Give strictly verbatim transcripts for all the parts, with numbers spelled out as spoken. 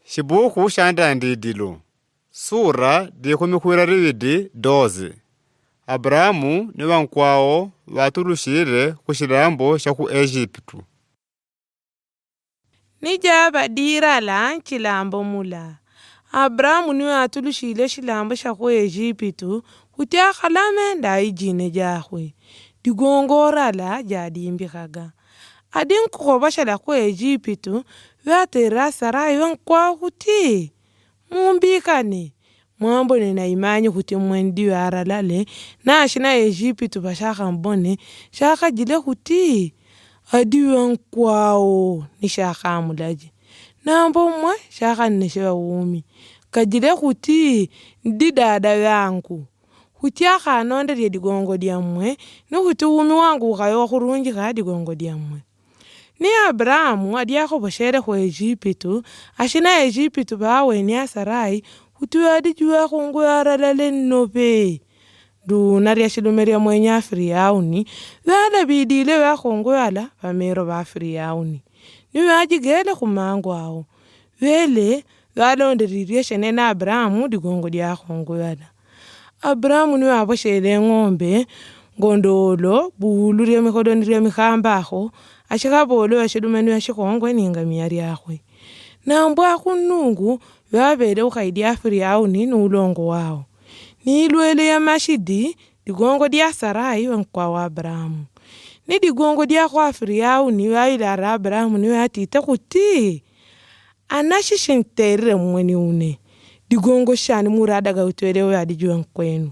Shibuku sha Ndrandidilo. Sura dikumi kwira rividi doze. Abrahamu ni wankwawo watulushile ku shilambo sha ku Ejipitu. Ni djaba dirala nshilambo mula. Abrahamu ni watulushile shilambo sha ku Ejipitu, kutsi akalame ndayi djine djakwe. Digongo rala djadimbikaga. Adi nkuko bashila ku Ejipitu, watelela Sarayi wankwawo kutsi: Mumbikane, mwambone na imanyi kutsi mwe ndi waralale, na ashina Ejipitu bashaka mbone, shaka djile kutsi: Adi wankwawo, ni shaka muladje. Nambo mwe, shaka nneshe wa wumi. Kadjile kutsi: Ndi dada yangu. Kutsi aka nonde lye digongo dya mwe, ni kutsi wumi wangu ukayo wa kurunjika digongo dya mwe. Ni Abrahamu adi ako boshele ku Ejipitu, ashina Ejipitu baweni a Sarayi, kutsi wadidjuwa kungwe waralale nnope. Duna lya shilume lya mwenyi a Firiauni, walabidile wakungwe wala pamelo ba Firiauni. Ni wadjigele ku mango awo. Wele, walondelile shene na Abrahamu digongo dya kungwe wala. Abrahamu ni waboshele ng'ombe, ngondolo, bulu lya mikodoni lya mikamba aho, ashika bolo ya shilume ni ya shikongwe ni ngamiya lyakwe. Nambo aku nungu, wabele ukaidi a Firiauni ni ulongo wawo. Ni ilwele ya mashidi, digongo dya Sarayi wankwawo Abrahamu. Ni digongo dya kwa Firiauni, wayilara Abrahamu ni watite kutsi: Ana shishi nterile mweni une. Digongo shani muradaga utwele we adidjuwe nkwenu.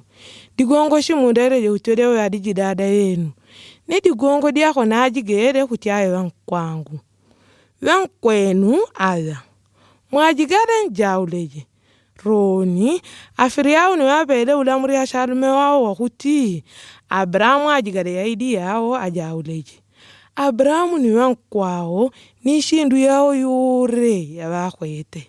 Digongo shi mundele dje utwele we adidji dada yenu. Ni digongo dya ko nadjigele kutsi aye wankwangu. Wankwenu aya. Mwadjigele ndjauledje. Roni, a Firiauni wabele ulamuri a shalume wawo wakutsi: Abrahamu adjigele yaidi yawo adjauledje. Abrahamu ni wankwawo, ni shindu yawo yure ya wakwete.